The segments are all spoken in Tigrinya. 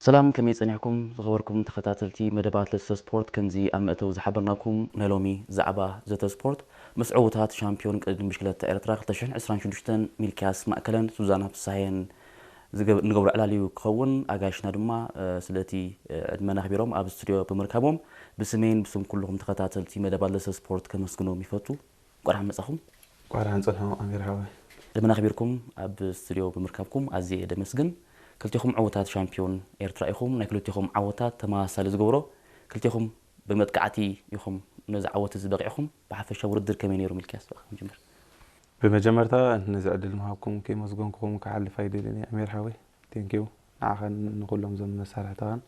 ሰላም፣ ከመይ ጸኒሕኩም ዝኸበርኩም ተኸታተልቲ መደባት ለሰ ስፖርት? ከምዚ ኣብ መእተዊ ዝሓበርናኩም ናይ ሎሚ ዛዕባ ዘተ ስፖርት ምስ ዕዉታት ሻምፒዮን ቅድድም ብሽክለታ ኤርትራ ክልተ ሽሕን ዕስራን ሽዱሽተን ሚልክያስ ማእከለን ሱዛና ፍሳሄን ዝገብ-፣ እንገብሮ ዕላል እዩ ክኸውን። ኣጋይሽና ድማ፣ እ፣ ስለቲ፣ እ፣ ዕድመና ኣኽቢሮም ኣብ ስቱድዮ ብምርካቦም ብስመይን ብስም ኩልኹም ተኸታተልቲ መደባት ለሰ ስፖርት ከመስግኖም ይፈቱ። እንኳዕ ደሓን መጻኹም። እንኳዕ ደሓን ጸንሑ ኣሚር ሓወይ። ዕድመና ኣኽቢርኩም ኣብ ስቱድዮ ብምርካብኩም ኣዝየ ደመስግን። ክልቴኹም ዕዉታት ሻምፒዮን ኤርትራ ኢኹም። ናይ ክልቴኹም ዓወታት ተመሳሳሊ ዝገብሮ ክልቴኹም ብመጥቃዕቲ ኢኹም ነዚ ዓወት እዚ በቒዕኹም። ብሓፈሻ ውድድር ከመይ ነይሩ? ሚልክያስ፣ ብኣኻ ክንጅምር። ብመጀመርታ ነዚ ዕድል ምሃብኩም ከየመስገንኩኹም ክሓልፍ ኣይደልን እየ ኣሚር ሓወይ። ቴንኪዩ ንዓኻን ንኹሎም እዞም መሳርሕትኻን።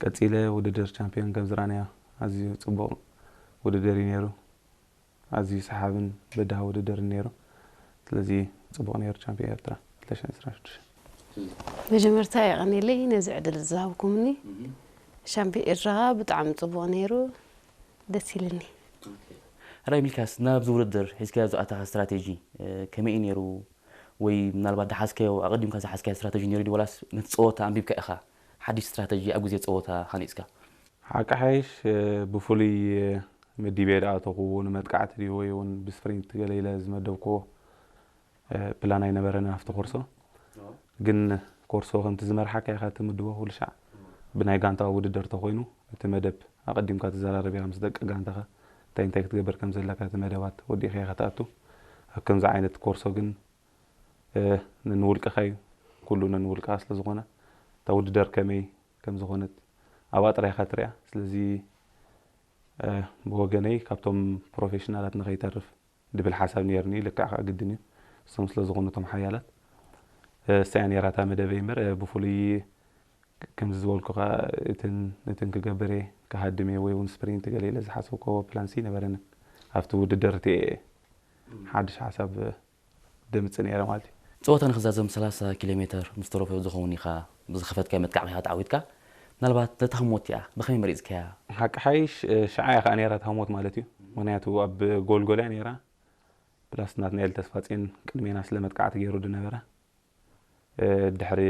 ቀጺለ ውድድር ቻምፒዮን ከም ዝረኣናዮ ኣዝዩ ጽቡቕ ውድድር እዩ ነይሩ። ኣዝዩ ሰሓብን በዳሂ ውድድር ነይሩ። ስለዚ ጽቡቕ ነይሩ ቻምፒዮን ኤርትራ ክልተ ሽሕን ዕስራን ሽዱሽተን። መጀመርታ የቐንየለይ ነዚ ዕድል ዝሃብኩምኒ። ቻምፒዮን ኤርትራ ብጣዕሚ ጽቡቕ ነይሩ፣ ደስ ኢልኒ። ሕራይ ሚልክያስ፣ ናብዚ ውድድር ሒዝካዮ ዝኣተኻ ስትራቴጂ፣ እ፣ ከመይ እዩ ነይሩ? ወይ ምናልባት ዝሓዝካዮ፣ ኣቐዲምካ ዝሓዝካዮ ስትራቴጂ ነይሩ ድዩ? ዋላስ ነቲ ጸወታ ኣንቢብካ ኢኻ ሓድሽ ስትራቴጂ ኣብ ግዜ ጸወታ ሃኒጽካ? ሓቂ ሓይሽ፣ እ፣ ብፍሉይ፣ እ፣ መዲበ ዝኣተኹ ንመጥቃዕቲ ድዩ ወይ እውን ብስፕሪንት ገለ ኢለ ዝመደብክዎ፣ እ፣ ፕላን ኣይነበረንን ኣብቲ ኮርሶ። ግን ኮርሶ ከምቲ ዝመርሓካ ኢኻ ትምድቦ ኩሉ ሻዕ። ብናይ ጋንታ ውድድር ተኾይኑ እቲ መደብ ኣቐዲምካ ትዘራረብ ኢኻ ምስ ደቂ ጋንታኻ እንታይ እንታይ ክትገብር ከም ዘለካ እቲ መደባት ወዲእካ ኢኻ ትኣቱ። ኣብ ከምዚ ዓይነት ኮርሶ ግን፣ እ፣ ነንውልቅኻ እዩ፣ ኩሉ ነንውልቅኻ ስለ ዝኾነ እታ ውድድር ከመይ ከም ዝኾነት ኣብኣ ጥራይ ኢኻ ትሪኣ። ስለዚ፣ እ፣ ብወገነይ ካብቶም ፕሮፌሽናላት ንኸይተርፍ ድብል ሓሳብ ነይርኒ፣ ልክዕ ከኣ ግድን እዩ። እሶም ስለ ዝኾኑ እቶም ሓያላት፣ እ፣ እሳ እያ ነይራ እታ መደበይ እምበር፣ እ፣ ብፍሉይ ከምዚ ዝበልኩኻ እትን፣ እትን ክገብር እየ፣ ክሃድም እየ ወይ እውን ስፕሪንት ገለ ኢለ ዝሓሰብክዎ ፕላንሲ ነበረንን። ኣብቲ ውድድር እቲኤ ሓድሽ ሓሳብ ደምጽእ ነይረ ማለት እዩ። ጸወታ ንኽዛዘም ሰላሳ ኪሎ ሜተር ምስ ተረፎ ዝኸውን ኢኻ ብዝኸፈትካዮ መጥቃዕቲ ኢኻ ተዓዊትካ። ምናልባት ነታ ህሞት እቲኣ ብኸመይ መሪጽካያ? ሓቂ ሓይሽ፣ እ፣ ሽዓ እያ ከኣ ነይራ እታ ህሞት ማለት እዩ። ምኽንያቱ ኣብ ጎልጎል እያ ነይራ፣ ፕላስ ናትናኤል ተስፋጼን ቅድሜና ስለ መጥቃዕቲ ገይሩ ዝነበረ፣ እ፣ ድሕሪ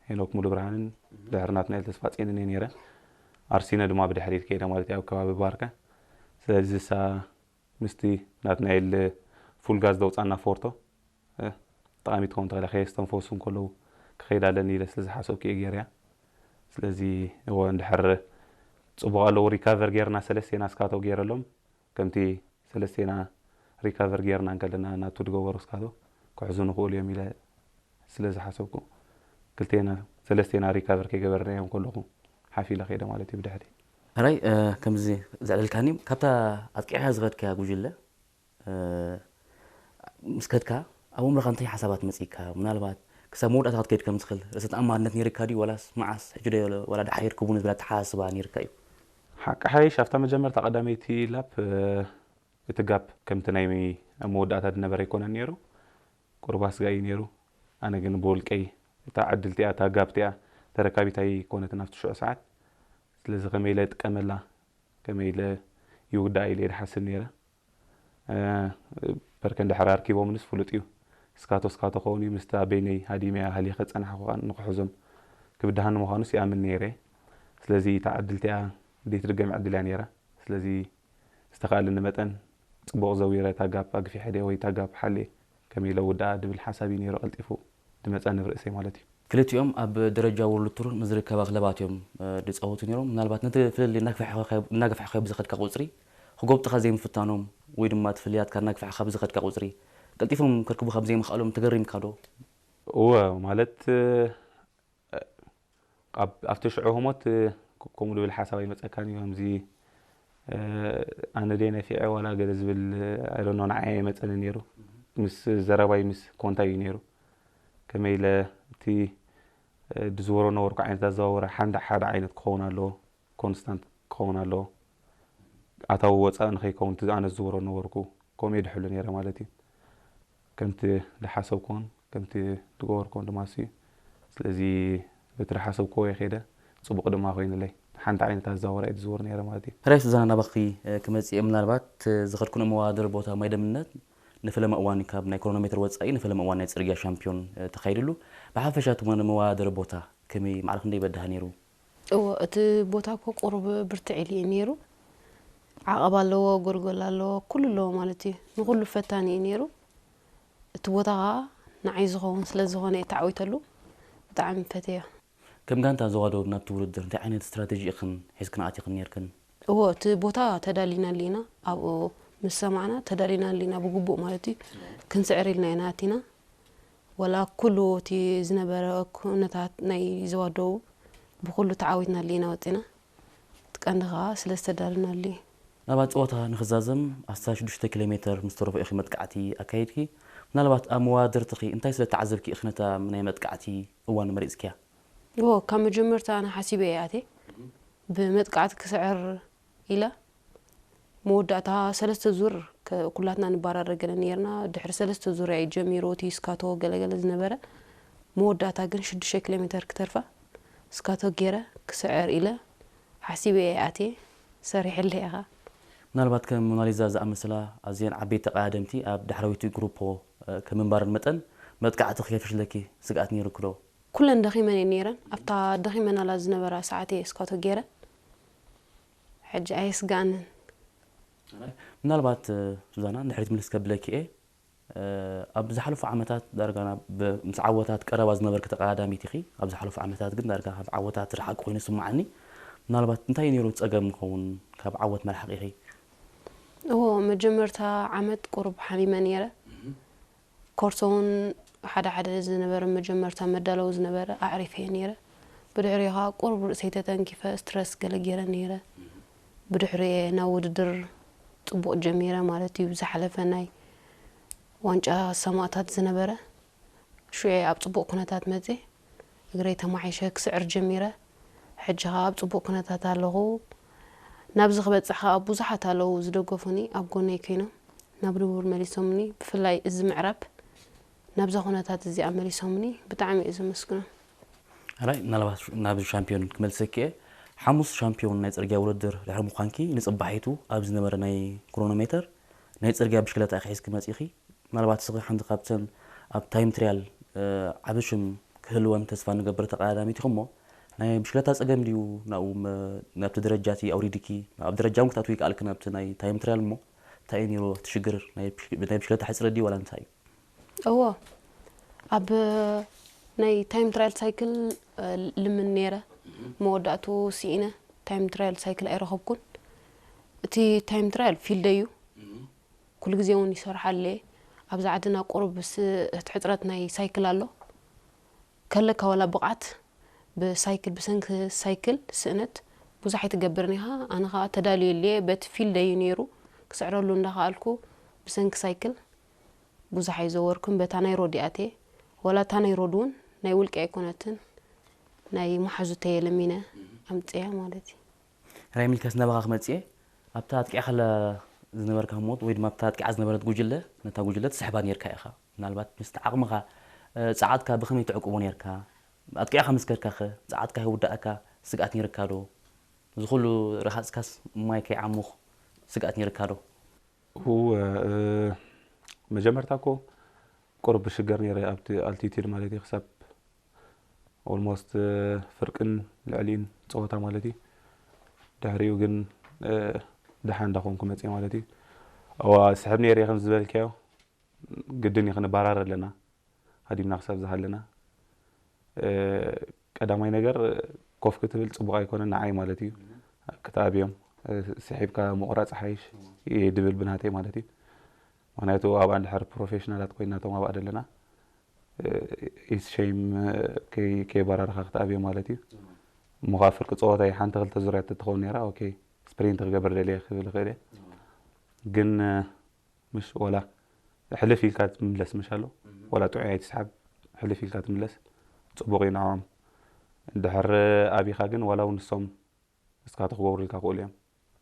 ሄኖክ ሙሉብርሃንን ድሕሪ ናትናኤል ተስፋጼንን እየ ነይረ። ኣርሲነ ድማ ብድሕሪት ከይዳ ማለት እዩ ኣብ ከባቢ ባርካ። ስለዚ እሳ ምስቲ ናትናኤል ፉል ጋዝ ዘውጻና ፎርቶ፣ እ፣ ጠቓሚ ትኸውን ትኽእል እያ። ከየስተንፈሱ እንከለዉ ክኸይድ ኣለኒ ኢለ ስለ ዝሓሰብኩ እየ ገይረያ። ስለዚ እወ እንድሕር ጽቡቕ ኣለዉ ሪካቨር ጌርና ሰለስቴና ስካቶ ገይረሎም፣ ከምቲ ሰለስቴና ሪካቨር ጌርና እንከለና ናቱ ዝገበሩ ስካቶ ክሕዙ ንኽእሉ እዮም ኢለ ስለ ዝሓሰብኩ፣ ክልቴና ሰለስቴና ሪካቨር ከይገበርናዮም ከለኹ ሓፍ ኢለ ከይደ ማለት እዩ ብድሕሪ። ሕራይ፣ እ፣ ከምዚ ዘዕለልካኒ፣ ካብታ ኣጥቂዕካ ዝኸድካያ ጉጅለ፣ እ፣ ምስ ከድካ፣ ኣብ ኣእምሮኻ እንታይ ሓሳባት መጺእካ? ምናልባት ክሳብ መወዳእታ ክትከይድ ከም ትኽእል ርእሰ ተኣማንነት ነይርካ ድዩ? ዋላስ መዓስ፣ ሕጂ ዶ ዋላ ደሓር ክቡን ዝብል ኣተሓሳስባ ነይርካ እዩ? ሓቂ ሓይሽ፣ ኣብታ መጀመርታ ቀዳመይቲ ላፕ፣ እ፣ እቲ ጋፕ ከምቲ ናይ ኣብ መወዳእታ ዝነበረ ኣይኮነን ነይሩ። ቁሩብ ኣስጋኢ ነይሩ። ኣነ ግን ብውልቀይ እታ ዕድል እቲኣ፣ እታ ጋፕ እቲኣ ተረካቢት ኣይኮነትን ኣብቲ ሽዑ ሰዓት። ስለዚ ከመይ ኢለ እጥቀመላ፣ ከመይ ኢለ ይውዳእ ኢለ እየ ዝሓስብ ነይረ። እ፣ በርከ እንድሕር ኣርኪቦምንስ ፍሉጥ እዩ። ስካቶ ስካቶ ኸውን እዩ፣ ምስታ በይነይ ሃዲመያ ሃሊኸ ጸናሕኩ ከኣ ንኽሕዞም ክብድሃኒ ምዃኑስ ይኣምን ነይረ። ስለዚ እታ ዕድል እቲኣ ዘይትድገም ዕድል እያ ነይራ። ስለዚ ዝተኻእለኒ መጠን ጽቡቕ ዘዊረ እታ ጋፕ ኣግፊሐ ድየ ወይ እታ ጋፕ ሓልየ ከመይ ኢለ ውድኣ ድብል ሓሳብ እዩ ነይሩ ቀልጢፉ ድመጸኒ ኣብ ርእሰይ ማለት እዩ። ክልቲኦም ኣብ ደረጃ ወርልድ ቱር ንዝርከባ ክለባት እዮም፣ እ፣ ድጻወቱ ነይሮም። ምናልባት ነቲ ፍልልይ እናግፋሕኻ፣ እናገፋሕኻዮ ብዝኸድካ ቁጽሪ ክጎብጥኻ ዘይምፍታኖም ወይ ድማ እቲ ፍልልያትካ እናግፋሕኻ ብዝኸድካ ቁጽሪ ቀልጢፎም ከርክቡኻ ብዘይምኽኣሎም ተገሪምካ ዶ? እወ፣ ማለት፣ እ፣ ኣብ-፣ ኣብቲ ሽዑ ህሞት፣ እ፣ ክ-፣ ከምኡ ዝብል ሓሳብ ኣይመጸካን እዩ። ከምዚ፣ እ፣ ኣነ ድየ ነፊዐ ዋላ ገለ ዝብል፣ እ፣ I don't know፣ ንዓይ ኣይመጸንን ነይሩ። ምስ ዘረባይ ምስ ኮንታይ እዩ ነይሩ። ከመይ ኢለ እቲ፣ እ፣ ድዝወሮ ነበርኩ ዓይነት ኣዘዋውራ ሓንዳ ሓደ ዓይነት ክኸውን ኣለዎ፣ ኮንስታንት ክኸውን ኣለዎ። ኣታዊ ወፃኢ ንኸይከውን እቲ ኣነ ዝዝውሮ ነበርኩ፣ ከምኡ እየ ድሕሉ ነይረ ማለት እዩ። ከምቲ ዝሓሰብኩዎን ከምቲ ዝገበርኩዎን ድማ እሱ እዩ። ስለዚ በቲ ዝሓሰብኩዎ እየ ከይደ፣ ፅቡቕ ድማ ኮይኑለይ። ሓንቲ ዓይነት ኣዘዋወራ እየ ዝዝውር ነይረ ማለት እዩ። ሕራይ ሱዛና፣ ናባኺ ክመፅእ እየ። ምናልባት ዝኸድኩን መወዳደሪ ቦታ ማይ ደምነት ንፈለማ እዋን ካብ ናይ ክሮኖሜትር ወፃኢ ንፈለማ እዋን ናይ ፅርግያ ሻምፒዮን ተኻይድሉ። ብሓፈሻ እቲ መወዳደሪ ቦታ ከመይ፣ ማዕረ ክንደይ በዳሃ ነይሩ? እዎ፣ እቲ ቦታ እኮ ቁሩብ ብርትዕ ኢሉ እዩ ነይሩ። ዓቐብ ኣለዎ፣ ጎልጎል ኣለዎ፣ ኩሉ ኣለዎ ማለት እዩ። ንኹሉ ፈታኒ እዩ ነይሩ። እቲ ቦታ ኸዓ ንዓይ ዝኸውን ስለ ዝኾነ እየ ተዓዊተሉ። ብጣዕሚ ፈትዮ። ከም ጋንታ ዘዋደብ ናብቲ ውድድር እንታይ ዓይነት ስትራተጂ ኢኽን ሒዝክን ኣቲኽን ነይርክን? እዎ፣ እቲ ቦታ ተዳሊናሉ ኢና። ኣብኡ ምስ ሰማዕና ተዳሊናሉ ኢና ብግቡእ ማለት እዩ። ክንስዕር ኢልና ኢና ኣቲና። ወላ ኩሉ እቲ ዝነበረ ኩነታት ናይ ዘዋደቡ ብኩሉ ተዓዊትናሉ ኢና ወፂና። እቲ ቀንዲ ኸዓ ስለ ዝተዳለናሉ እዩ። ናብቲ ፀወታ ንኽዛዘም ኣስታት ሽዱሽተ ኪሎ ሜትር ምስ ተረፎ ኢኺ መጥቃዕቲ ኣካይድኪ። ምናልባት ኣብ መወዳድርትኺ እንታይ ስለ ተዓዘብኪ ኢኺ ነታ ናይ መጥቃዕቲ እዋን መሪፅክያ? እዎ፣ ካብ መጀመርታ ኣነ ሓሲበ እየ ኣትየ። ብመጥቃዕቲ ክስዕር ኢለ መወዳእታ ሰለስተ ዙር ከ-፣ ኩላትና ንባራረ ገለ ነይርና። ድሕሪ ሰለስተ ዙር እዩ ጀሚሩ እቲ ስካቶ ገለገለ ዝነበረ። መወዳእታ ግን ሽዱሽተ ኪሎ ሜትር ክተርፋ ስካቶ ገይረ ክስዕር ኢለ ሓሲበ እየ ኣትየ። ሰሪሐለይ ኢኻ። ምናልባት ከም ሞናሊዛ ዝኣመሰላ ኣዝየን ዓበይቲ ተቐዳደምቲ ኣብ ዳሕረወይቲ ግሩፖ፣ እ፣ ከም ምንባረን መጠን መጥቃዕቲ ከይፈሽለኪ ስግኣት ነይሩኪ ዶ? ኩለን ደኺመን እየን ነይረን። ኣብታ ደኺመናላ ዝነበራ ሰዓት እየ ስካቶ ገይረ። ሕጂ ኣየስግኣንን። ምናልባት፣ እ፣ ሱዛና፣ ንድሕሪት ምልስ ከብለኪ እየ። እ፣ ኣብ ዝሓለፉ ዓመታት ዳርጋ ናብ፣ ብ-፣ ምስ ዓወታት ቀረባ ዝነበርኪ ተቐዳዳሚት ኢኺ። ኣብ ዝሓለፉ ዓመታት ግን ዳርጋ ካብ ዓወታት ርሓቕ ኮይኑ ይስምዓኒ። ምናልባት እንታይ ነይሩ ጸገም ይኸውን ካብ ዓወት ምርሓቕ ኢኺ? እዎ፣ መጀመርታ ዓመት ቁሩብ ሓሚመ ነይረ። ኮርሶ እውን ሓደ ሓደ ዝነበረ መጀመርታ መዳለዊ ዝነበረ ኣዕሪፈ እየ ነይረ። ብድሕሪኡ ኸዓ ቁሩብ ርእሰይ ተተንኪፈ፣ ስትረስ ገለ ገይረ ነይረ። ብድሕሪኡ እየ ናብ ውድድር ጽቡቕ ጀሚረ ማለት እዩ። ብዝሓለፈ ናይ ዋንጫ ሰማእታት ዝነበረ፣ ሽዑ እየ ኣብ ጽቡቕ ኩነታት መጽየ። እግረይ ተማሒሸ ክስዕር ጀሚረ። ሕጂ ኸዓ ኣብ ጽቡቕ ኩነታት ኣለኹ። ናብዚ ክበጽሕ ኸዓ ብዙሓት ኣለዉ ዝደገፉኒ፣ ኣብ ጎነይ ኮይኖም ናብ ንቡር መሊሶምኒ። ብፍላይ እዚ ምዕራብ ናብዛ ኩነታት እዚኣ መሊሶምኒ፣ ብጣዕሚ እየ ዘመስግኖም። ሕራይ፣ ምናልባት ናብ ሻምፒዮን ክመልሰኪ እየ። ሓሙስ ሻምፒዮን ናይ ጽርግያ ውድድር ድሕሪ ምዃንኪ፣ ንጽባሒቱ ኣብ ዝነበረ ናይ ክሮኖሜተር ናይ ጽርግያ ብሽክለታ ኢኺ ሒዝኪ መጺእኺ። ምናልባት እስኺ ሓንቲ ካብተን ኣብ ታይም ትሪያል፣ እ፣ ዓቢ ሽም ክህልወን ተስፋ ንገብር ተቐዳዳሚት ኢኺ እሞ፣ ናይ ብሽክለታ ጸገም ድዩ ናብኡ መ-፣ ናብቲ ደረጃ እቲ ኣውሪድኪ፣ ኣብ ደረጃ እውን ክትኣትዊ ይከኣልኪ ናብቲ ናይ ታይም ትሪያል እሞ፣ እንታይ እዩ ነይሩ እቲ ሽግር? ናይ ብሽ-፣ ናይ ብሽክለታ ሕጽረት ድዩ ዋላ እንታይ እዩ? እዎ፣ ኣብ ናይ ታይም ትራያል ሳይክል፣ እ፣ ልምን ነይረ። መወዳእቱ ስኢነ፣ ታይም ትራያል ሳይክል ኣይረኸብኩን። እቲ ታይም ትራያል ፊልደይ እዩ። ኩሉ ግዜ እውን ይሰርሓሉ እየ። ኣብዚ ዓድና ቁሩብ ስ-፣ እቲ ሕጽረት ናይ ሳይክል ኣሎ። ከለካ ዋላ ብቕዓት ብሳይክል፣ ብሰንኪ ሳይክል ስእነት ብዙሕ ኣይትገብርን ኢኻ። ኣነ ኸኣ ተዳልየሉ እየ። በቲ ፊልደይ እዩ ነይሩ። ክስዕረሉ እንዳኸኣልኩ ብሰንኪ ሳይክል ብዙሕ ኣይዘወርኩን። በታ ናይ ሮድ እየ ኣትየ። ዋላ እታ ናይ ሮድ እውን ናይ ውልቂ ኣይኮነትን። ናይ መሓዙተይ እየ ለሚነ ኣምፅያ ማለት እዩ። ሕራይ ሚልክያስ፣ ናባኻ ክመጽእ እየ። ኣብታ ኣጥቂዕካላ ዝነበርካ ህሞት ወይ ድማ ኣብታ ኣጥቂዓ ዝነበረት ጉጅለ፣ ነታ ጉጅለ ትስሕባ ኔርካ ኢኻ። ምናልባት ምስቲ ዓቕምኻ፣ እ፣ ጸዓትካ ብኸመይ ተዕቅቦ ኔርካ? ኣጥቂዕካ ምስ ከድካ ኸ ጸዓትካ ከይውዳእካ ስግኣት ኔርካ ዶ? እዚ ኩሉ ረሃጽካስ ማይ ከይዓሙኽ ስግኣት ኔርካ ዶ? እወ፣ እ፣ መጀመርታ እኮ ቁሩብ ብሽገር ነይረ ኣብቲ ኣልቲቲድ ማለት እዩ፣ ክሳብ ኦልሞስት፣ እ፣ ፍርቅን ልዕሊን ጸወታ ማለት እዩ። ድሕሪኡ ግን፣ እ፣ ደሓን እንዳኾንኩ መጽየ ማለት እዩ። እዋ፣ ስሕብ ነይረ ከም ዝበልካዮ፣ ግድን እዩ፣ ክንበራር ኣለና፣ ሃዲምና ክሳብ ዝሃለና። እ፣ ቀዳማይ ነገር፣ ኮፍ ክትብል ጽቡቕ ኣይኮነን ንዓይ ማለት እዩ። ክትኣብዮም፣ እ፣ ስሒብካ ምቑራጽ ሓይሽ እየ ድብል ብናተይ ማለት እዩ። ምኽንያቱ ኣብኣ እንድሕር ፕሮፌሽናላት ኮይና እቶም ኣብኣ ዘለና፣ እ፣ ኢስ ሸይም፣ እ፣ ከይ-፣ ከይበራርኻ ክትኣብዮም ማለት እዩ። እሞ ኸዓ ፍርቂ ጸወታ እዩ፣ ሓንቲ ክልተ ዙርያ ተትኸውን ነይራ፣ ኦኬ፣ ስፕሪንት ክገብር ደልየ ክብል ይኽእል እየ። ግን፣ እ፣ ምሽ ወላ ሕልፍ ኢልካ ትምለስ ምሽ ኣሎ። ወላ ጥዑይ ኣይትስሓብ፣ ሕልፍ ኢልካ ትምለስ። ጽቡቕ እዩ ንዕኦም። እንድሕር ኣቢኻ ግን ዋላ እውን ንሶም ንስኻ ተኽገብሩልካ ክእሉ እዮም፣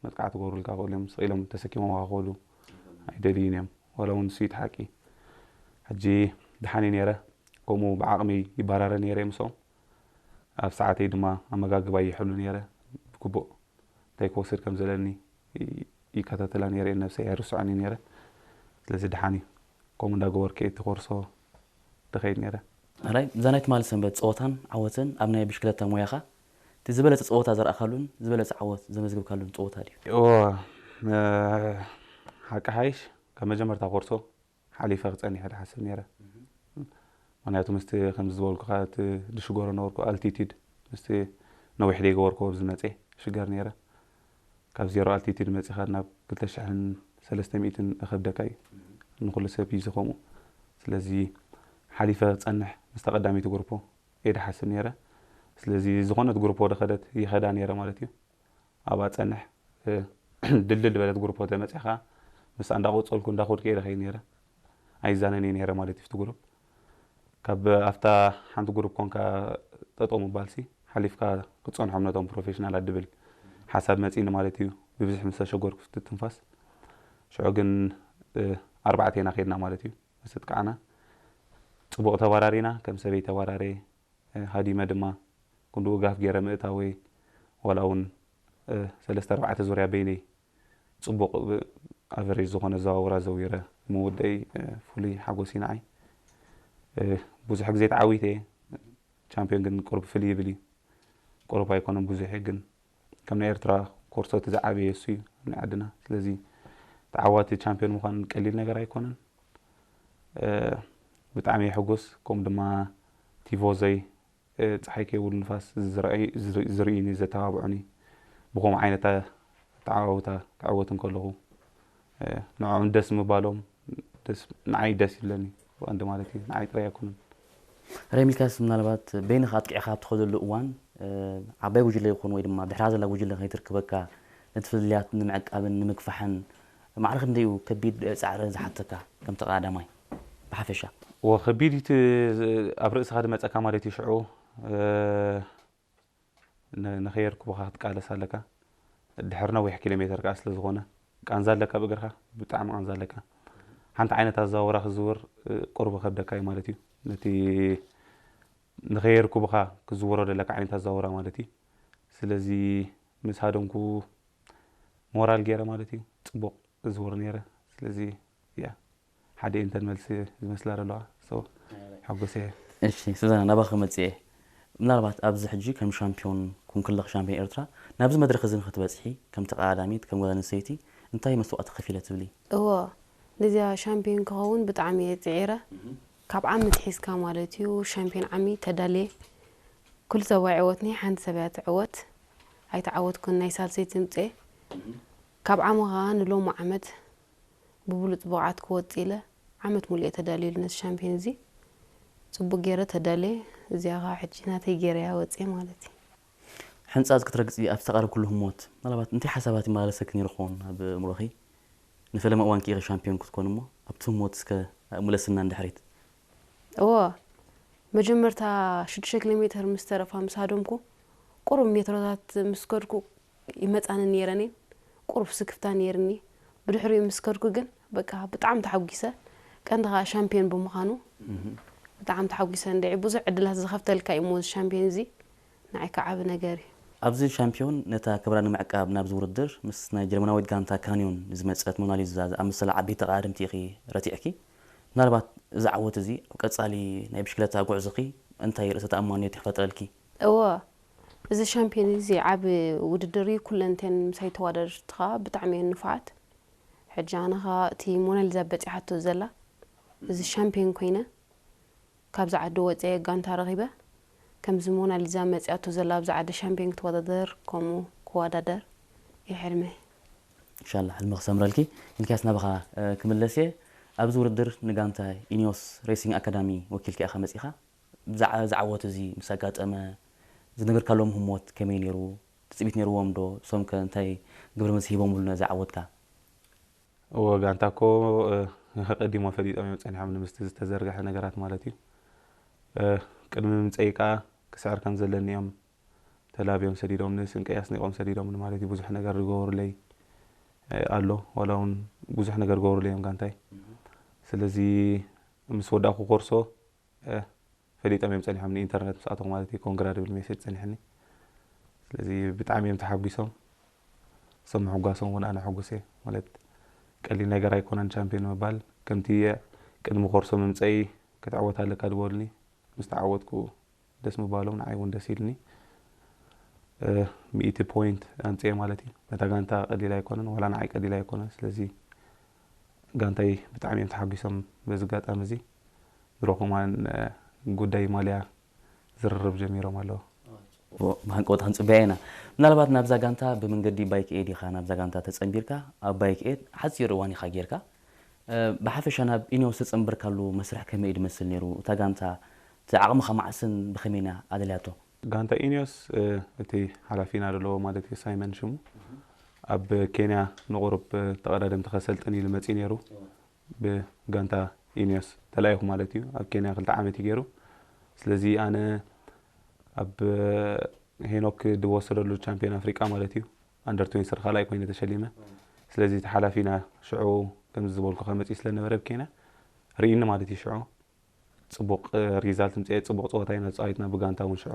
መጥቃዕቲ ክገብሩልካ ክእሉ እዮም። ስቕ ኢሎም ተሰኪሞም ክኸዱ ኣይደልዩን እዮም። ዋላ እውን ንሱ እዩ እቲ ሓቂ። ሕጂ ደሓን እየ ነይረ፣ ከምኡ ብዓቕመይ ይበራረ ነይረ ምስኦም። ኣብ ሰዓተይ ድማ ኣመጋግባ ይሕሉ ነይረ። ብግቡእ እንታይ ክወስድ ከም ዘለኒ ይ- ይከታተላ ነይረ፣ ነብሰይ ኣይርስዖን እየ ነይረ። ስለዚ ደሓን እዩ። ከምኡ እንዳገበርኩ እየ እቲ ኮርሶ ድኸይድ ነይረ። ኣላይ እዛ ናይ ትማሊ ሰንበት ፀወታን ዓወትን ኣብ ናይ ብሽክለታ ሞያኻ እቲ ዝበለፀ ፀወታ ዘርኣኻሉን ዝበለፀ ዓወት ዘመዝግብካሉን ፀወታ ድዩ? እዎ፣ ሓቂ ሓይሽ ካብ መጀመርታ ኮርሶ ሓሊፈ ክፀንሕ እየ ዝሓስብ ነይረ። ምክንያቱ ምስቲ ከምዚ ዝበልኩኻ እቲ ድሽገሮ ነበርኩ ኣልቲቲድ ምስቲ ነዊሕ ደይገበርኩዎ ኣብዚ መፅየ ሽገር ነይረ። ካብ ዜሮ ኣልቲቲድ መፂኻ ናብ ክልተ ሽሕን ሰለስተ ሚእትን እኸብደካ እዩ፣ ንኩሉ ሰብ እዩ ዝኸምኡ። ስለዚ ሓሊፈ ክፀንሕ ምስታ ቀዳመይቲ ግሩፖ እየ ድሓስብ ነይረ። ስለዚ ዝኾነት ግሩፖ ደኸደት ይኸዳ ነይረ ማለት እዩ። ኣብኣ ጸንሕ ድልድል በለት ግሩፕ ተመጺኻ ምስ እንዳቆጸልኩ እንዳኸድኩ እየ ደኸይ ነይረ። ኣይዛነን እየ ነይረ ማለት እዩ። እቲ ግሩፕ ካብ ኣብታ ሓንቲ ግሩፕ ኮንካ ጠጠው ምባልሲ ሓሊፍካ ክትጸንሖም ነቶም ፕሮፌሽናላት ድብል ሓሳብ መጺኒ ማለት እዩ። ብብዝሒ ምስ ተሸገርኩ እቲ ትንፋስ ሽዑ ግን ኣርባዕቴና ከድና ማለት እዩ። ምስ ትቃዕና ጽቡቕ ተባራሪና ከም ሰበይ ተባራረ ሃዲመ ድማ ክንድኡ ጋፍ ገይረ ምእታወይ ዋላ እውን ሰለስተ ኣርባዕተ ዙርያ በይነይ ጽቡቕ ኣቨሬጅ ዝኾነ ዘዋውራ ዘዊረ ምውደይ ፍሉይ ሓጎስ እዩ ንዓይ። ብዙሕ ግዜ ተዓዊተ እየ። ቻምፒዮን ግን ቁሩብ ፍልይ ይብል እዩ። ቁሩብ ኣይኮነን ብዙሕ እዩ ግን ከም ናይ ኤርትራ ኮርሶ እቲ ዝዓበየ እሱ እዩ ኣብ ናይ ዓድና። ስለዚ ተዓዋቲ ቻምፒዮን ምዃን ቀሊል ነገር ኣይኮነን። ብጣዕሚ እየ ሕጉስ። ከምኡ ድማ ቲፎዞይ ፀሓይ ከይብሉ ንፋስ ዝርእዩኒ ዘተባብዑኒ ብከምኡ ዓይነት ኣተዓባብታ ክዕወት እንከለኹ ንዕኦም ደስ ምባሎም ንዓይ ደስ ይብለኒ። ብቐንዲ ማለት እዩ ንዓይ ጥራይ ኣይኮነን። ረሚልካስ ምናልባት በይንኻ ኣጥቂዕኻ ኣብ ትኸደሉ እዋን ዓባይ ጉጅለ ይኹን ወይ ድማ ድሕራ ዘላ ጉጅለ ከይትርክበካ ነቲ ፍልልያት ንምዕቃብን ንምግፋሕን ማዕረ ክንደይ እዩ ከቢድ ፃዕሪ ዝሓተካ ከም ተቐዳዳማይ ብሓፈሻ? እወ ከቢድ እዩ እቲ ኣብ ርእስኻ ዝመፀካ ማለት እዩ። ሽዑ ንኸየርኩብኻ ክትቃለስ ኣለካ። ድሕሪ ነዊሕ ኪሎ ሜተር ከዓ ስለ ዝኾነ ቃንዛ ኣለካ ብእግርኻ ብጣዕሚ ቃንዛ ኣለካ። ሓንቲ ዓይነት ኣዘዋውራ ክዝውር ቁሩብ ከብደካ እዩ ማለት እዩ። ነቲ ንኸየርኩብኻ ክዝውሮ ዘለካ ዓይነት ኣዘዋውራ ማለት እዩ። ስለዚ ምስ ሃደምኩ ሞራል ገይረ ማለት እዩ ጽቡቕ እዝውር ነይረ። ስለዚ ያ ሓደ እንተን መልሲ ዝመስላ ዘለዋ ሰው ሓጎሰ እየ። እሺ ሱዛና ናባኺ ክመጽእ እየ። ምናልባት ኣብዚ ሕጂ ከም ሻምፒዮን ኩን ከለኺ ሻምፒዮን ኤርትራ ናብዚ መድረኽ እዚ ንኽትበጽሒ ከም ተቐዳዳሚት ከም ጓል ኣንስተይቲ እንታይ መስዋእቲ ከፊለ ትብሊ? እወ ነዚኣ ሻምፒዮን ክኸውን ብጣዕሚ እየ ጽዒረ። ካብ ዓመት ሒዝካ ማለት እዩ ሻምፒዮን ዓሚ ተዳልየ። ኩሉ ሰብ ኣይዕወትኒ ሓንቲ ሰብ እያ ትዕወት። ኣይተዓወትኩን ናይ ሳልሰይቲ ምጽኤ። ካብ ዓሚ ኸኣ ንሎሚ ዓመት ብብሉጽ ብቕዓት ክወጽእ ኢለ ዓመት ሙሉእ እየ ተዳልየሉ ነዚ ሻምፒዮን እዚ። ጽቡቕ ገይረ ተዳልየ። እዚኣ ኸኣ ሕጂ ናተይ ገይረያ ወጽየ ማለት እዩ። ሕንጻጽ ክትረግጺ ኣብ ዝተቓረብክሉ ህሞት ምናልባት እንታይ ሓሳባት ይመላለሰኪ ነይሩ ክኸውን ኣብ ኣእምሮኺ? ንፈለማ እዋን ከ ኢኺ ሻምፒዮን ክትኮኒ እሞ ኣብቲ ህሞት እስከ ምለስና ንድሕሪት። እወ መጀመርታ ሽዱሽተ ኪሎ ሜተር ምስ ተረፋ ምስ ሃደምኩ ቁሩብ ሜትሮታት ምስ ከድኩ ይመጻኒ ነይረን እየን። ቁሩብ ስክፍታ ነይርኒ። ብድሕሪኡ ምስ ከድኩ ግን በቃ ብጣዕሚ ተሓጒሰ። ቀንዲ ከኣ ሻምፒዮን ብምዃኑ ብጣዕሚ ተሓጒሰ እንድዒ። ብዙሕ ዕድላት ዝኸፍተልካ እዩ እሞ እዚ ሻምፒዮን እዚ ንዓይ ከኣ ዓቢ ነገር እዩ። ኣብዚ ሻምፒዮን ነታ ክብራ ንምዕቃብ ናብዚ ውድድር ምስ ናይ ጀርመናዊት ጋንታ ካንዮን ዝመጸት ሞናሊዛ ዝኣመሰላ ዓበይቲ ተቐዳደምቲ ኢኺ ረቲዕኪ። ምናልባት እዚ ዓወት እዚ ኣብ ቀጻሊ ናይ ብሽክለታ ጉዕዞኺ እንታይ ርእሰ ተኣማንነት ይፈጥረልኪ? እወ፣ እዚ ሻምፒዮን እዚ ዓቢ ውድድር እዩ። ኩለንተን ምሳይ ተወዳደርቲ ከኣ ብጣዕሚ እየን ንፉዓት። ሕጂ ኣነ ከኣ እቲ ሞናሊዛ በጺሓቶ ዘላ እዚ ሻምፒዮን ኮይነ ካብዛ ዓዲ ወጺኤ ጋንታ ረኺበ። ከምዚ ሞናሊዛ መጺኣቶ ዘላ ኣብዛ ዓዲ ሻምፒዮን ክትወዳደር ከምኡ ክወዳደር እዩ ሕልመይ። ኢንሻላህ ሕልሚ ክሰምረልኪ። ሚልክያስ ናባኻ ክምለስ እየ። ኣብዚ ውድድር ንጋንታ ኢኒዮስ ሬሲንግ ኣካዳሚ ወኪልካ ኢኻ መጺኻ። ብዛዕባ እዚ ዓወት እዚ ምስ ኣጋጠመ ዝነገርካሎም ህሞት ከመይ ነይሩ? ትጽቢት ነይርዎም ዶ? እሶም ከ እንታይ ግብረ መልሲ ሂቦምሉ ነዚ ዓወትካ? እወ ጋንታ እኮ ቀዲሞ ፈሊጦም እዮም ጸኒሖም ንምስቲ ዝተዘርግሐ ነገራት ማለት እዩ። ቅድሚ ምምጸይ ከኣ ክስዕር ከም ዘለኒ እዮም ተላብዮም ሰዲዶምኒ፣ ስንቀይ ኣስኒቖም ሰዲዶምኒ ማለት እዩ። ብዙሕ ነገር ዝገበሩለይ ኣሎ። ዋላ እውን ብዙሕ ነገር ዝገበሩለይ እዮም ጋንታይ። ስለዚ ምስ ወዳእኩ ኮርሶ ፈሊጦም እዮም ጸኒሖም፣ ንኢንተርነት ምስ ኣተኹ ማለት እዩ። ኮንግራ ዝብል ሜሴጅ ጸኒሕኒ። ስለዚ ብጣዕሚ እዮም ተሓጒሶም። እሶም ምሕጓሶም እውን ኣነ ሕጉስ እየ። ማለት ቀሊል ነገር ኣይኮነን ቻምፒዮን ምባል። ከምቲ ቅድሚ ኮርሶ ምምጸይ ክትዕወት ኣለካ ዝበሉኒ፣ ምስ ተዓወትኩ ደስ ምባሎም ንዓይ እውን ደስ ኢልኒ። ሚእቲ ፖይንት ኣምፅኤ ማለት እዩ። ነታ ጋንታ ቀሊል ኣይኮነን፣ ዋላ ንዓይ ቀሊል ኣይኮነን። ስለዚ ጋንታይ ብጣዕሚ እዮም ተሓጒሶም በዚ ኣጋጣሚ እዚ። ድሮ ከማን ጉዳይ ማልያ ዝርርብ ጀሚሮም ኣለዉ። ብሃንቀውታ ክንፅበያ ኢና። ምናልባት ናብዛ ጋንታ ብመንገዲ ባይክ ኤድ ኢኻ ናብዛ ጋንታ ተፀንቢርካ፣ ኣብ ባይክ ኤድ ሓፂር እዋን ኢኻ ጌርካ። ብሓፈሻ ናብ ኢኒዮስ ተፀንበርካሉ መስርሕ ከመይ እዩ ዝመስል ነይሩ? እታ ጋንታ እቲ ዓቕምኻ መዓስን ብኸመይና ኣለልያቶ? ጋንታ ኢኒዮስ እቲ ሓላፊና ዘለዎ ማለት እዩ ሳይመን ሽሙ ኣብ ኬንያ ንቑሩብ ተቐዳደምቲ ከሰልጥን ኢሉ መፂኡ ነይሩ። ብጋንታ ኢኒዮስ ተላኢኹ ማለት እዩ። ኣብ ኬንያ ክልተ ዓመት እዩ ገይሩ። ስለዚ ኣነ ኣብ ሄኖክ ዝወሰደሉ ቻምፒዮን ኣፍሪቃ ማለት እዩ ኣንደር ትዌንቲ ካልኣይ ኮይነ ተሸሊመ። ስለዚ እቲ ሓላፊና ሽዑ ከምዚ ዝበልኩ ከመፅእ ስለነበረ ኣብ ኬንያ ርኢኒ ማለት እዩ። ሽዑ ፅቡቕ ሪዛልት ምፅኤ፣ ፅቡቕ ፀወታ ኢና ተፃዊትና ብጋንታ እውን ሽዑ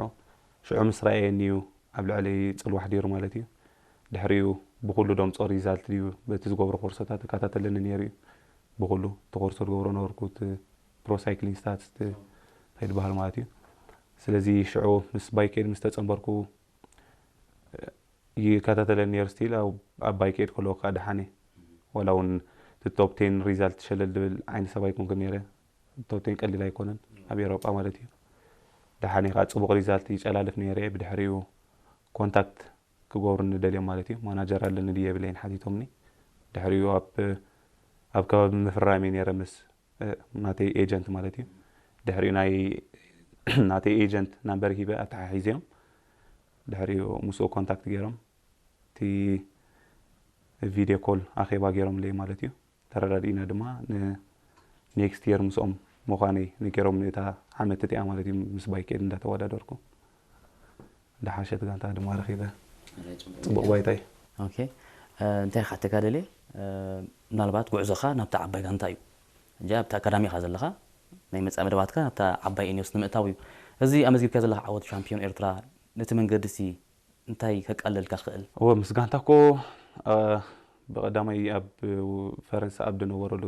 ሽዑ ምስ ረኣየኒ እዩ ኣብ ልዕለይ ፅልዋ ኣሕዲሩ ማለት እዩ። ድሕሪኡ ብኩሉ ደምፆ ሪዛልት ድዩ በቲ ዝገብሮ ኮርሶታት ይከታተለኒ ነይሩ እዩ። ብኩሉ እቲ ኮርሶ ዝገብሮ ነበርኩ እቲ ፕሮ ሳይክሊንግ ስታትስ እንታይ ዝበሃል ማለት እዩ። ስለዚ ሽዑ ምስ ባይክ ኤድ ምስ ተፀንበርኩ ይከታተለኒ ነይሩ ስቲል ኣብ ባይክ ኤድ ከለዎ ከዓ ደሓነ ዋላ እውን እቲ ቶፕ ቴን ሪዛልት ሸለል ዝብል ዓይነት ሰብ ኣይኮንኩን ነይረ። ቶፕ ቴን ቀሊል ኣይኮነን ኣብ ኤሮጳ ማለት እዩ። ደሓነ ከዓ ፅቡቕ ሪዛልት ይጨላልፍ ነይረ። ብድሕሪኡ ኮንታክት ክገብሩኒ ደልዮም ማለት እዩ። ማናጀር ኣለኒ ድዩ የብለይን ሓቲቶምኒ። ድሕሪኡ ኣብ ኣብ ከባቢ ምፍራም እየ ነይረ ምስ ናተይ ኤጀንት ማለት እዩ። ድሕሪኡ ናይ ናተይ ኤጀንት ናምበር ሂበ ኣተሓሒዘዮም። ድሕሪኡ ምስኡ ኮንታክት ገይሮም እቲ ቪድዮ ኮል ኣኼባ ገይሮምለይ ማለት እዩ። ተረዳዲእና ድማ ንኔክስት የር ምስኦም ምዃነይ ነጊሮምኒ። እታ ዓመት እቲኣ ማለት እዩ ምስ ባይክ ኤድ እንዳተወዳደርኩ ዝሓሸት ጋንታ ድማ ረኺበ። ፅቡቕ ባይታ እዩ። ኦኬ፣ እንታይ ክሓተካ ደልየ፣ ምናልባት ጉዕዞኻ ናብታ ዓባይ ጋንታ እዩ። ሕጂ ኣብቲ ኣካዳሚ ኢኻ ዘለኻ፣ ናይ መጻኢ መደባትካ ናብታ ዓባይ ኢኒዮስ ንምእታው እዩ። እዚ ኣመዝጊብካዮ ዘለኻ ዓወት ሻምፒዮን ኤርትራ ነቲ መንገዲ ሲ እንታይ ከቃልለልካ ክእል? እወ፣ ምስ ጋንታ እኮ ብቐዳማይ ኣብ ፈረንሳ ኣብ ዝነበረሉ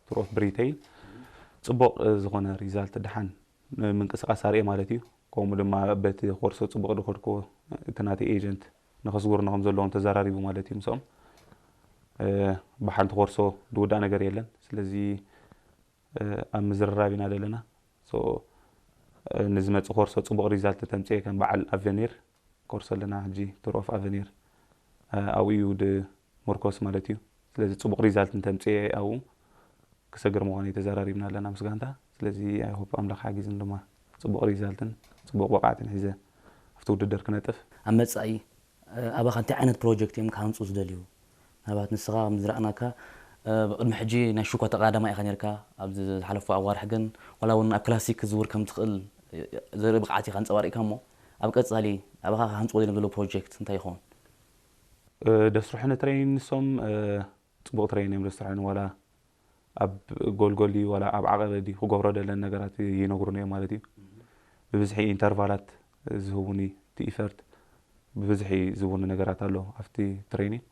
ቱር ኦፍ ብሪተይን ፅቡቕ ዝኾነ ሪዛልት ደሓን ምንቅስቃስ ኣርእየ ማለት እዩ። ከምኡ ድማ በቲ ኮርሶ ፅቡቕ ዝኸድክዎ እቲ ናተይ ኤጀንት ንኸስጉርኒ ከም ዘለዎም ተዘራሪቡ ማለት እዩ ምስኦም። ብሓንቲ ኮርሶ ዝውዳእ ነገር የለን። ስለዚ ኣብ ምዝርራብ ኢና ዘለና። ንዝመፅእ ኮርሶ ፅቡቕ ሪዛልት ተምፅኤ ከም በዓል ኣቨኒር ኮርሶ ኣለና ሕጂ ቱር ኦፍ ኣቨኒር ኣብኡ እዩ ድምርኮስ ማለት እዩ። ስለዚ ፅቡቕ ሪዛልት እንተምፅኤ ኣብኡ ክሰግር ምዃነይ ተዘራሪብና ኣለና ምስ ጋንታ። ስለዚ ኣይሆፕ ኣምላኽ ሓጊዝን ድማ ፅቡቕ ሪዛልትን ፅቡቕ ብቕዓትን ሒዘ ኣብቲ ውድድር ክነጥፍ። ኣብ መፃኢ ኣባኻ እንታይ ዓይነት ፕሮጀክት እዮም ክሃንፁ ዝደልዩ? ምናልባት ንስኻ ከም ዝረኣናካ ብቅድሚ ሕጂ ናይ ሽኮ ተቐዳዳማይ ኢኻ ነርካ። ኣብዚ ዝሓለፉ ኣዋርሕ ግን ዋላ እውን ኣብ ክላሲክ ክትዝውር ከም ትኽእል ዘርኢ ብቕዓት ኢኻ ኣንፀባሪቕካ እሞ ኣብ ቀፃሊ ኣባኻ ክሃንፅዎ ደልዮም ዘለዉ ፕሮጀክት እንታይ ይኸውን? ደስርሑኒ ትሬኒንግ ንሶም ፅቡቕ ትሬኒንግ እዮም ዘስርሑኒ ዋላ ኣብ ጎልጎል ድዩ ዋላ ኣብ ዓቐበ ድዩ ክገብሮ ደለን ነገራት ይነግሩኒ እዮም ማለት እዩ። ብብዝሒ ኢንተርቫላት ዝህቡኒ እቲ ኢፈርት ብብዝሒ ዝህቡኒ ነገራት ኣሎ ኣብቲ ትሬኒንግ።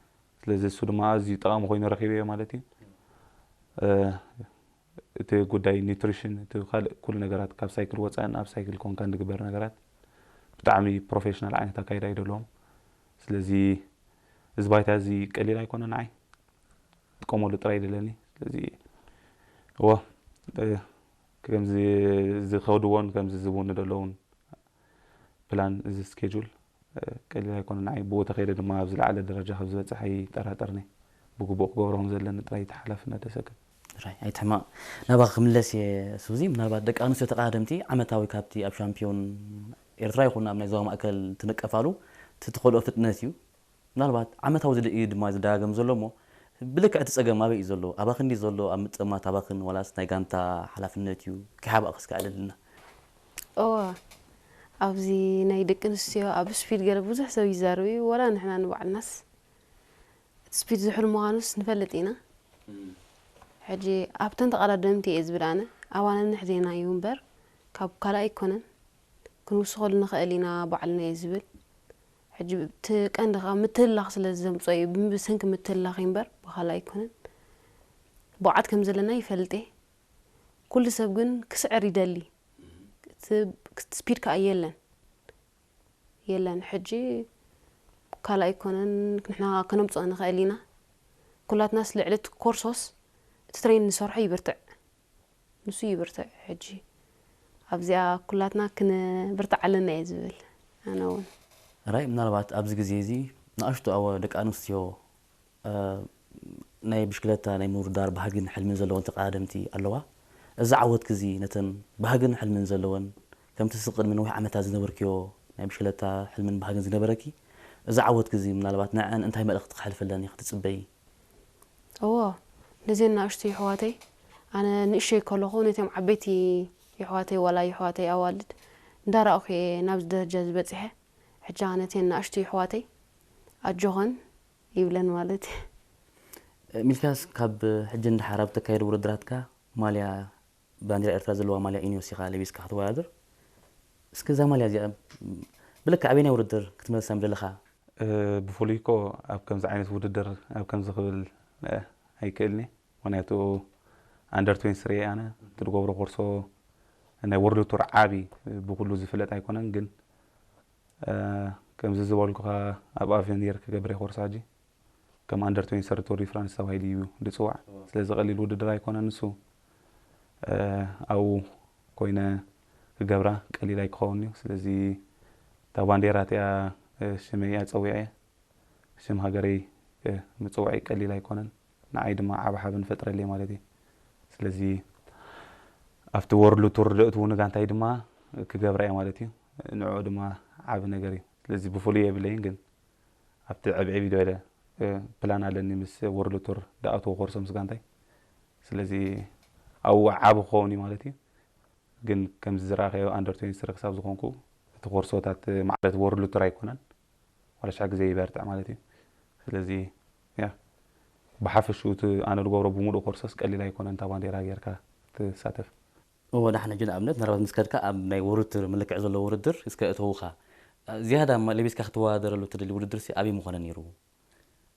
ስለዚ እሱ ድማ ኣዝዩ ጠቓሚ ኮይኑ ረኺበዮ ማለት እዩ። እቲ ጉዳይ ኒትሪሽን እቲ ካልእ ኩሉ ነገራት ካብ ሳይክል ወፃእን ኣብ ሳይክል ኮንካን ዝግበር ነገራት ብጣዕሚ ፕሮፌሽናል ዓይነት ኣካይዳ እዩ ዘለዎም። ስለዚ እዚ ባይታ እዚ ቀሊል ኣይኮነ ንዓይ ጥቀመሉ ጥራይ ደለኒ። ስለዚ እወ ከምዚ ዝኸድዎን ከምዚ ዝብውኒ ዘለውን ፕላን እዚ ስኬጁል ቀሊል ኣይኮነ ንዓይ ብኡ ተኸይደ ድማ ኣብ ዝለዓለ ደረጃ ከም ዝበፅሕ ኣይጠራጠርኒ። ብግቡእ ክገብሮ ከም ዘለኒ ጥራይ እቲ ሓላፍነት ደሰክም። ራይ ኣይትሕማቕ። ናባኻ ክምለስ እየ ሱዚ። ምናልባት ደቂ ኣንስትዮ ተቐዳደምቲ ዓመታዊ ካብቲ ኣብ ሻምፒዮን ኤርትራ ይኹን ኣብ ናይ ዞባ ማእከል ትንቀፋሉ እቲ ትኸድኦ ፍጥነት እዩ። ምናልባት ዓመታዊ ዝደ- እዩ ድማ ዝደጋገም ዘሎ እሞ ብልክዕ እቲ ጸገም ኣበይ እዩ ዘሎ? ኣባኽን ድዩ ዘሎ ኣብ ምጥማት ኣባኽን ዋላስ ናይ ጋንታ ሓላፍነት እዩ? ከይሓባእክስ ከዕልልና። እወ ኣብዚ ናይ ደቂ ኣንስትዮ ኣብ ስፒድ ገለ ብዙሕ ሰብ ይዛረብ እዩ፣ ወላ ንሕና ንባዕልናስ እቲ ስፒድ ዝሑል ምዃኑስ ንፈልጥ ኢና። ሕጂ ኣብተን ተቐዳደምቲ እየ ዝብል ኣነ፣ ኣባና ንሕዜና እዩ እምበር ካብ ካልእ ኣይኮነን። ክንውስኸሉ ንኽእል ኢና ባዕልና እየ ዝብል። ሕጂ እቲ ቀንዲ ካብ ምትህልላኽ ስለ ዘምፅኦ እዩ፣ ብሰንኪ ምትህልላኽ እዩ እምበር ብኻልእ ኣይኮነን። ብቕዓት ከም ዘለና ይፈልጥ እየ። ኩሉ ሰብ ግን ክስዕር ይደሊ። እቲ ስፒድ ከኣ የለን። የለን። ሕጂ ካልእ ኣይኮነን፣ ንሕና ከነምጽኦ ንኽእል ኢና። ኩላትናስ ልዕሊ እቲ ኮርሶስ እቲ ትሬን ንሰርሖ ይብርትዕ። ንሱ ይብርትዕ። ሕጂ ኣብዚኣ ኩላትና ክንብርትዕ ኣለና እየ ዝብል ኣነ እውን። ራይ ምናልባት ኣብዚ ግዜ እዚ ንኣሽቱ ኣወ ደቂ ኣንስትዮ እ፣ ናይ ብሽክለታ ናይ ምውድዳር ባህግን ሕልምን ዘለወን ተቐዳደምቲ ኣለዋ። እዚ ዓወትኪ እዚ ነተን ባህግን ሕልምን ዘለወን ከምቲ እስኺ ቅድሚ ነዊሕ ዓመታት ዝነበርክዮ ናይ ብሽክለታ ሕልምን ባህግን ዝነበረኪ፣ እዚ ዓወትኪ እዚ ምናልባት ንዐን እንታይ መልእኽቲ ክሕልፈለን ኢኺ ትጽበዪ? እዎ፣ ነዘን ንኣሽቱ የሕዋተይ፣ ኣነ ንእሽቶይ ከለኹ ነቶም ዓበይቲ የሕዋተይ ዋላ የሕዋተይ ኣዋልድ እንዳረኣኹ እየ ናብዚ ደረጃ እዚ በጺሐ። ሕጂ ኸኣ ነተን ንኣሽቱ የሕዋተይ ኣጆኸን ይብለን ማለት እዩ። ሚልክያስ፣ ካብ ሕጂ ንደሓር ኣብ እተካየዱ ውድድራትካ ማልያ፣ ባንዴራ ኤርትራ ዘለዋ ማልያ ኢኒዮስ ኢኻ ለቢስካ ክትወዳደር። እስኪ እዛ ማልያ እዚኣ ብልክዕ ኣበየናይ ውድድር ክትመልሳ ምደለኻ? እ፣ ብፍሉይ እኮ ኣብ ከምዚ ዓይነት ውድድር ኣብ ከምዚ ክብል እ፣ ኣይክእልን እየ። ምኽንያቱ ኣንደር ትዌንቲ ስሪ እየ ኣነ። እቲ ዝገብሮ ኮርሶ ናይ ወርልድ ቱር ዓቢ ብኩሉ ዝፍለጥ ኣይኮነን፣ ግን እ፣ ከምዚ ዝበልኩኻ ኣብ ኣቨኒር ክገብር እየ ኮርሶ ሕጂ። ከም ኣንደር ትዌንቲ ስሪ ቱር ዲ ፍራንስ ተባሂሉ እዩ ዝጽዋዕ። ስለዚ ቀሊል ውድድር ኣይኮነን ንሱ። እ፣ ኣብኡ ኮይነ ክገብራ ቀሊል ኣይክኸውን እዩ። ስለዚ እታ ባንዴራ እቲኣ እ፣ ሽመይ እያ ጸዊዐ። ሽም ሃገረይ እ፣ ምጽዋዕይ ቀሊል ኣይኮነን። ንዓይ ድማ ዓቢ ሓበን ፈጥረለይ ማለት እዩ። ስለዚ ኣብቲ ወርልድ ቱር ደእትውኒ ጋንታይ ድማ ክገብራ እየ ማለት እዩ። ንዕኡ ድማ ዓቢ ነገር እዩ። ስለዚ ብፍሉይ የብለይን፣ ግን ኣብቲ ዕብዒ ቢዶ ኢለ እ፣ ፕላን ኣለኒ ምስ ወርልድ ቱር ደኣትዎ ኮርሶ ምስ ጋንታይ። ስለዚ ኣብኡ ዓቢ ክኸውን እዩ ማለት እዩ። ግን ከምዚ ዝረኣኸዮ ኣንደር ትዌንቲ ስሪ ክሳብ ዝኾንኩ እቲ ኮርሶታት ማለት ወርልድ ቱር ኣይኮነን። ዋላ ሽሕ ግዜ ይበርትዕ ማለት እዩ። ስለዚ ያ ብሓፈሽኡ እቲ ኣነ ዝገብሮ ብምሉእ ኮርሶስ ቀሊል ኣይኮነን፣ እታ ባንዴራ ጌርካ ትሳተፍ። እወ፣ ዳሕና ሕጂ ንኣብነት ምናልባት ምስ ከድካ ኣብ ናይ ወርልድ ቱር ምልክዕ ዘለዎ ውድድር እስከ እተውኻ ዝያዳ እማ ለቢስካ ክትወዳደረሉ ትደሊ ውድድር ሲ ኣበይ ምኾነ ነይሩ?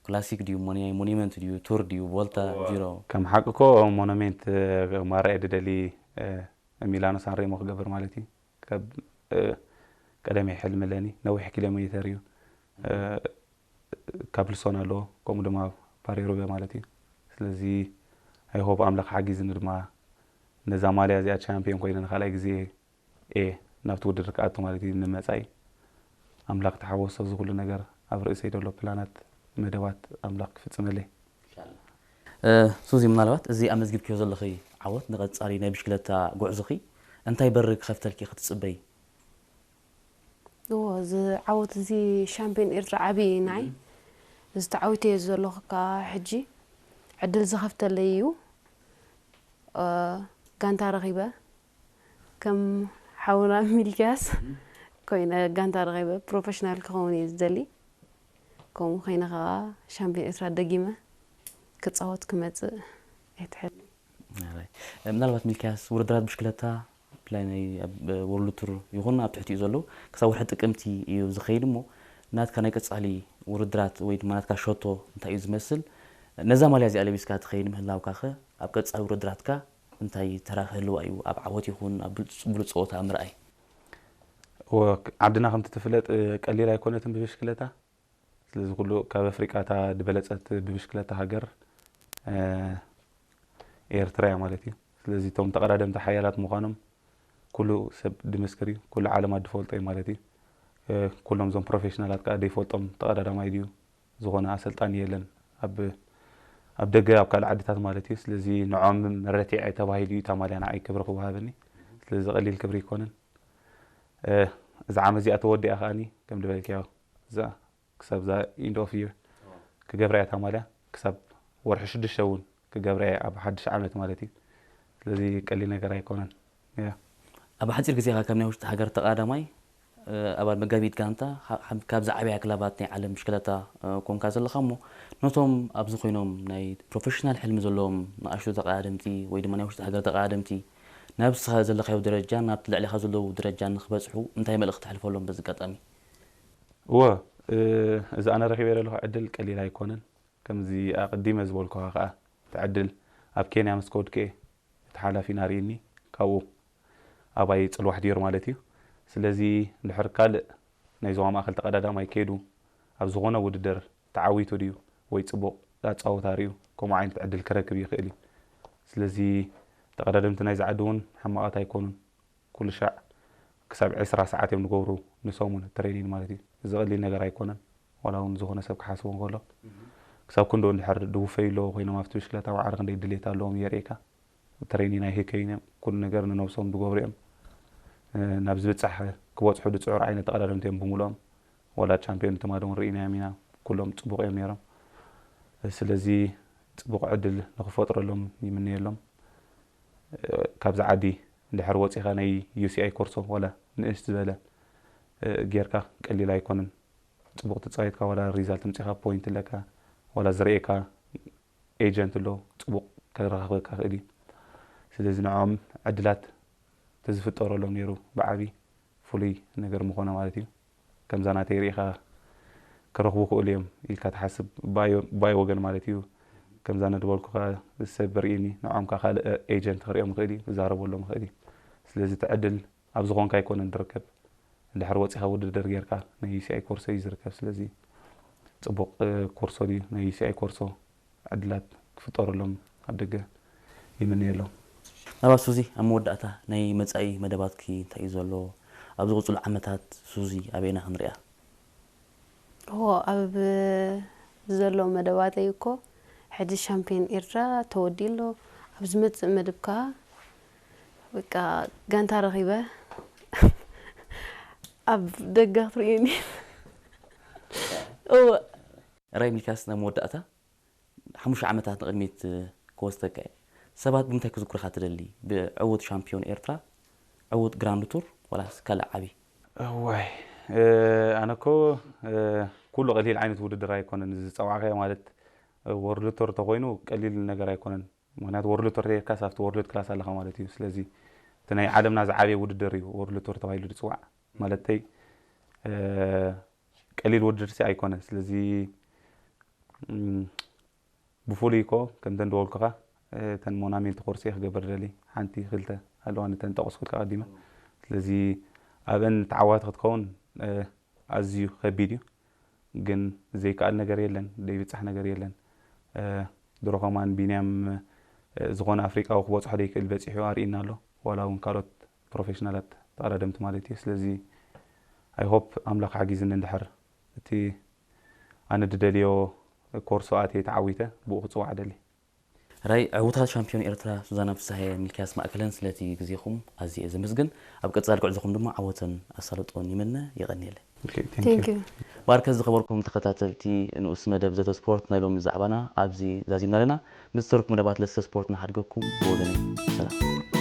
ክላሲክ ድዩ፣ ሞኒ-፣ ሞኒመንት ድዩ፣ ቱር ድዩ፣ ቮልታ፣ ጂሮ? ከም ሓቂ እኮ ሞኑሜንት ማራይ ድደሊ እ፣ ሚላኖ ሳንሬሞ ክገብር ማለት እዩ። ካብ እ፣ ቀደም ሕልሚ ኣለኒ። ነዊሕ ኪሎ ሜተር እዩ። እ፣ ካፕልሶን ኣለዎ፣ ከምኡ ድማ ፓሪሩበ ማለት እዩ። ስለዚ ኣይ ሆፕ ኣምላኽ ሓጊዝኒ ድማ ነዛ ማልያ እዚኣ ቻምፒዮን ኮይነ ንኻልኣይ ግዜ እየ ናብቲ ውድድር ክኣቱ ማለት እዩ። ንመጻኢ ኣምላኽ ተሓወሶ፣ እዚ ኩሉ ነገር ኣብ ርእሰይ ዘሎ ፕላናት፣ መደባት ኣምላኽ ክፍጽመለይ። እ፣ ሱዚ፣ ምናልባት እዚ ኣመዝጊብክዮ ዘለኺ ዓወት ንቐጻሊ ናይ ብሽክለታ ጉዕዞኺ እንታይ በሪ ክኸፍተልኪ ክትጽበይ? እዎ፣ እዚ ዓወት እዚ ሻምፒዮን ኤርትራ ዓቢ እዩ ንዓይ። እዚ ተዓዊተዮ ዘለኹ ከኣ ሕጂ ዕድል ዝኸፍተለይ እዩ። እ፣ ጋንታ ረኺበ፣ ከም ሓውና ሚልክያስ ኮይነ ጋንታ ረኺበ፣ ፕሮፌሽናል ክኸውን እየ ዝደሊ። ከምኡ ኮይነ ከኣ ሻምፒዮን ኤርትራ ደጊመ ክጻወት ክመጽእ እየ ትሕል። ኣራይ። ምናልባት ሚልክያስ፣ ውድድራት ብሽክለታ ብፍላይ ናይ ኣብ ወርልድ ቱር ይኹን ኣብ ትሕቲኡ ዘለዉ ክሳብ ወርሒ ጥቅምቲ እዩ ዝኸይድ እሞ፣ ናትካ ናይ ቀጻሊ ውድድራት ወይ ድማ ናትካ ሸቶ እንታይ እዩ ዝመስል? ነዛ ማልያ እዚኣ ለቢስካ ትኸይድ ምህላውካ ኸ ኣብ ቀጻሊ ውድድራትካ እንታይ ተራ ክህልዋ እዩ? ኣብ ዓወት ይኹን ኣብ ብሉጽ-፣ ብሉጽ ጸወታ ምርኣይ? እወ፣ ዓድና ከምቲ ትፍለጥ ቀሊል ኣይኮነትን ብብሽክለታ። ስለዚ ኩሉ ካብ ኣፍሪቃ እታ ዝበለጸት ብብሽክለታ ሃገር እ፣ ኤርትራ እያ ማለት እዩ። ስለዚ እቶም ተቐዳደምቲ ሓያላት ምዃኖም ኩሉ ሰብ ድምስክር እዩ፣ ኩሉ ዓለም ኣድፈልጦ እዩ ማለት እዩ። እ፣ ኩሎም እዞም ፕሮፌሽናላት ከኣ ደይፈልጦም ተቐዳዳማይ ድዩ ዝኾነ ኣሰልጣኒ የለን ኣብ ኣብ ደገ ኣብ ካልእ ዓድታት ማለት እዩ። ስለዚ ንዖም መረቲዐ ተባሂሉ እዩ እታ ማልያ ንዓይ ክብሪ ክወሃበኒ። ስለዚ ቀሊል ክብሪ ኣይኮነን። እ፣ እዛ ዓመት እዚኣ ተወዲኣ ከኣኒ ከም ዝበልክዮ እዛ ክሳብ እዛ ኢንድ ኦፍ ይር ክገብራ እያ እታ ማልያ። ክሳብ ወርሒ ሽዱሽተ እውን ክገብራ እየ ኣብ ሓድሽ ዓመት ማለት እዩ። ስለዚ ቀሊል ነገር ኣይኮነን። ያ። ኣብ ሓፂር ግዜ ኢኻ ካብ ናይ ውሽጢ ሃገር ተቐዳዳማይ ኣባል መጋቢት ጋንታ ካብ ዝዓበያ ክለባት ናይ ዓለም ብሽክለታ ኮንካ ዘለኻ እሞ፣ ነቶም ኣብዚ ኮይኖም ናይ ፕሮፌሽናል ሕልሚ ዘለዎም ንኣሽቱ ተቐዳደምቲ ወይ ድማ ናይ ውሽጢ ሃገር ተቐዳደምቲ ናብ ንስኻ ዘለኻዮ ደረጃ ናብቲ ልዕሊኻ ዘለዉ ደረጃ ንክበፅሑ እንታይ መልእኽቲ ተሕልፈሎም በዚ ኣጋጣሚ? እወ፣ እዚ ኣነ ረኺበ ዘለኹ ዕድል ቀሊል ኣይኮነን። ከምዚ ኣቐዲመ ዝበልኩኻ ከዓ እቲ ዕድል ኣብ ኬንያ ምስ ከድኩ እየ እቲ ሓላፊና ርእኒ ካብኡ ኣባይ ፅልዋሕ ድዮር ማለት እዩ። ስለዚ እንድሕር ካልእ ናይ ዞባ ማእኸል ተቐዳዳማይ ከይዱ ኣብ ዝኾነ ውድድር ተዓዊቱ ድዩ ወይ ፅቡቕ ኣፃውታ ርእዩ ከምኡ ዓይነት ዕድል ክረክብ ይኽእል እዩ። ስለዚ ተቐዳደምቲ ናይዚ ዓዲ እውን ሕማቓት ኣይኮኑን። ኩሉ ሻዕ ክሳብ ዕስራ ሰዓት እዮም ዝገብሩ ንሰሙን ትሬኒን ማለት እዩ። እዚ ቀሊል ነገር ኣይኮነን። ዋላ እውን ዝኾነ ሰብ ክሓስቦ እንከሎ ክሳብ ክንዶ እንድሕር ድውፈይ ኣለዎ ኮይኖም ኣብቲ ብሽክለታ ዋዕሪ ክንደይ ድሌት ኣለዎም የርእየካ። ትሬኒን ኣይህከይን እዮም። ኩሉ ነገር ንነብሶም ዝገብሩ እዮም። ናብ ዝብፃሕ ክበፅሑ ዝፅዕሩ ዓይነት ተቐዳደምቲ እዮም ብምልኦም። ዋላ ቻምፒዮን ትማሊ እውን ርኢናዮም ኢና። ኩሎም ፅቡቕ እዮም ነይሮም። ስለዚ ፅቡቕ ዕድል ንክፈጥረሎም ይምነየሎም። ካብዚ ዓዲ እንድሕር ወፂኻ ናይ ዩሲኣይ ኮርሶ ዋላ ንእሽት ዝበለ ጌርካ ቀሊል ኣይኮነን። ፅቡቕ ተፃዊትካ ዋላ ሪዛልት ምፂኻ ፖይንት ኣለካ ዋላ ዝርእየካ ኤጀንት ኣሎ ፅቡቕ ከረኻኽበካ ክእል እዩ። ስለዚ ንዕኦም ዕድላት ተዝፍጠረሎም ነይሩ ብዓብይ ፍሉይ ነገር ምኾነ ማለት እዩ። ከምዛ ናተይ ርኢኻ ክረኽቡ ክእሉ እዮም ኢልካ ትሓስብ ባይ ወገን ማለት እዩ። ከምዛ ነድበልኩኻ ሰብ ርኢኒ ንዖም ካ ካልእ ኤጀንት ክርእዮም ይኽእል እዩ ክዛረበሎም ይኽእል እዩ። ስለዚ እቲ ዕድል ኣብ ዝኾንካ ኣይኮነን ዝርከብ። እንድሕር ወፂኻ ውድድር ጌርካ ናይ ዩሲኣይ ኮርሶ እዩ ዝርከብ። ስለዚ ፅቡቕ ኮርሶ ድዩ ናይ ዩሲኣይ ኮርሶ ዕድላት ክፍጠረሎም ኣብ ደገ ይምነየሎም። ኣባ ሱዚ፣ ኣብ መወዳእታ ናይ መጻኢ መደባትኪ እንታይ እዩ ዘሎ? ኣብ ዝቕጽሉ ዓመታት ሱዚ ኣበይና ክንሪኣ? እዎ ኣብ ዘሎ መደባተይ እኮ ሕጂ ሻምፒዮን ኤርትራ ተወዲኡ ኣሎ። ኣብ ዝመጽእ መደብ ከኣ በቃ ጋንታ ረኺበ ኣብ ደገ ክትርእዩኒ። እዎ። ራይ ሚልካስ፣ ናብ መወዳእታ ሓሙሽተ ዓመታት ንቕድሚት ክወስደካ እየ። ሰባት ብምንታይ ክዝክሩኻ ትደሊ? ብዕዉት ሻምፒዮን ኤርትራ፣ ዕዉት ግራንድ ቱር፣ ዋላስ ካልእ ዓቢ? እዋይ፣ ኣነ እኮ ኩሉ ቀሊል ዓይነት ውድድር ኣይኮነን እዚ ዝፀዋዕካዮ፣ ማለት ወርልድ ቱር ተኮይኑ ቀሊል ነገር ኣይኮነን። ምክንያቱ ወርልድ ቱር ተይርካስ ኣብቲ ወርልድ ክላስ ኣለኻ ማለት እዩ። ስለዚ እቲ ናይ ዓለምና ዝዓበየ ውድድር እዩ ወርልድ ቱር ተባሂሉ ዝፅዋዕ። ማለተይ ቀሊል ውድድር ሲ ኣይኮነን። ስለዚ ብፍሉይ ኮ ከምተን ደወልኩኻ እተን ሞናሜንት ኮርስ እየ ክገብር ደሊ። ሓንቲ ክልተ ኣለዋ ነተን ጠቀስኩልካ ቀዲመ። ስለዚ ኣብአን ተዓዋቲ ክትከውን ኣዝዩ ከቢድ እዩ። ግን ዘይከኣል ነገር የለን፣ ዘይብፃሕ ነገር የለን። ድሮ ከማን ቢንያም ዝኾነ ኣፍሪቃዊ ክበፅሖ ዘይክእል በፂሑ ኣርእና ኣሎ። ዋላ እውን ካልኦት ፕሮፌሽናላት ተቐዳደምቲ ማለት እዩ። ስለዚ I hope ኣምላኽ ሓጊዝኒ እንድሕር እቲ ኣነ ድደልዮ ኮርሶ ኣትየ ተዓዊተ ብኡ ክፅዋዕ ደሊ። ራይ ዕውታት ሻምፒዮን ኤርትራ ሱዛና ፍስሃየ፣ ሚልክያስ ማእከለን ስለቲ ግዜኹም ኣዝየ እየ ዘመስግን። ኣብ ቀጻሊ ጉዕዞኹም ድማ ዓወትን ኣሳልጦን ይምነ። የቐንየለይ። Okay, thank you. Thank you. ባርከ ዝኸበርኩም ተኸታተልቲ ንኡስ መደብ ዘተ ስፖርት ናይ ሎሚ ዛዕባና ኣብዚ ዛዚምና ኣለና። ምስ ዝተረፉ መደባት ለስተ ስፖርት ንሓድገኩም ብወገነይ ሰላም።